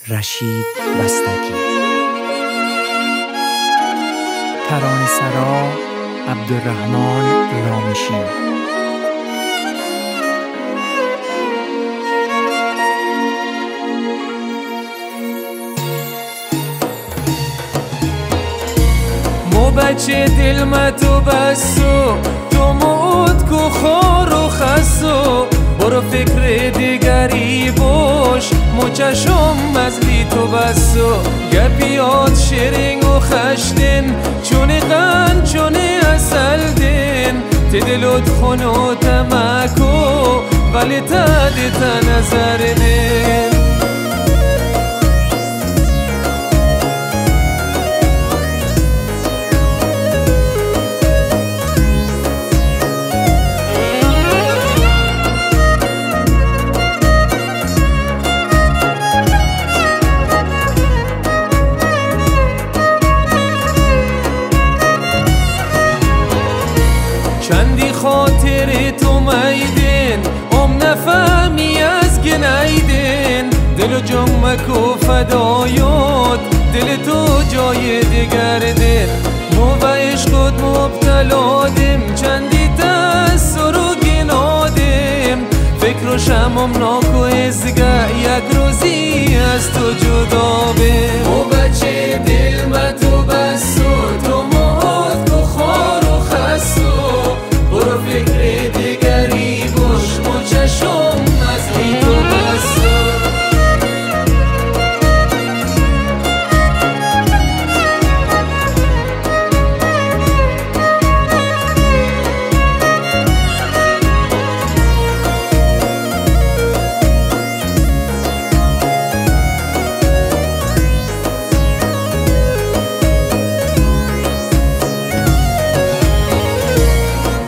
رشید بستگی. ترانه سرا عبدالرحمن رامشی. مو بچه دل ما تو بسو، تو موت کو خار و خسو، برو فکر دیگری بوش، مو چشم مزلی تو بسو. گپیات شیرین و خشتین، چونی غن چونی اصل دین، تی دلوت خونو تمکو، ولی تا دیتا نظر نین. چندی خاطر تو میدین، ام نفهمی از گنیدین، دل و جمک و فدایات، دل تو جای دگر دین. مو و عشقت مبتلا دیم، چندی تأثر و گنا دیم، فکر و شمم ناکو ازگه یک روزی از تو جدا بیم. او بچه دل ما تو بسو، تو موت کو خار و خسو، برو فکر دیگری بوش، مو چشم از تو بسو.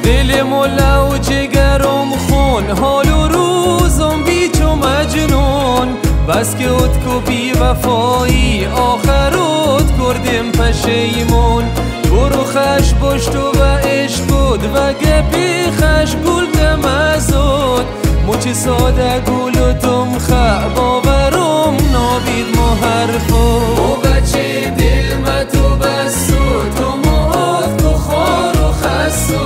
دل ملا و جگرم خون، حال و روزم بی چو مجنون. بس که ات کو بی وفایی، آخر ات کردم پشیمون. برو خش بشت و عشق کد و گپی خش گل دمزد. مچ ساده گل و تمخه باورم نابید مو حرفو. او بچه دل ما تو بسو، تو موت کو خار و خسو.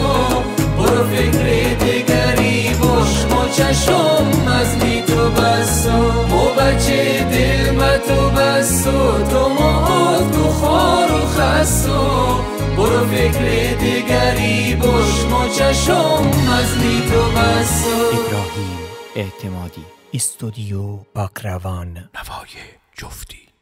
برو فکر دیگری بوش، مو چشم از نی تو بسو. مو بچه دل ما تو بسو، تو موت کو خار و خسو. برو فکر دیگری بوش، مو چشم از نی تو بسو. ابراهیم اعتمادی، استودیو باکروان، نوای جفتی.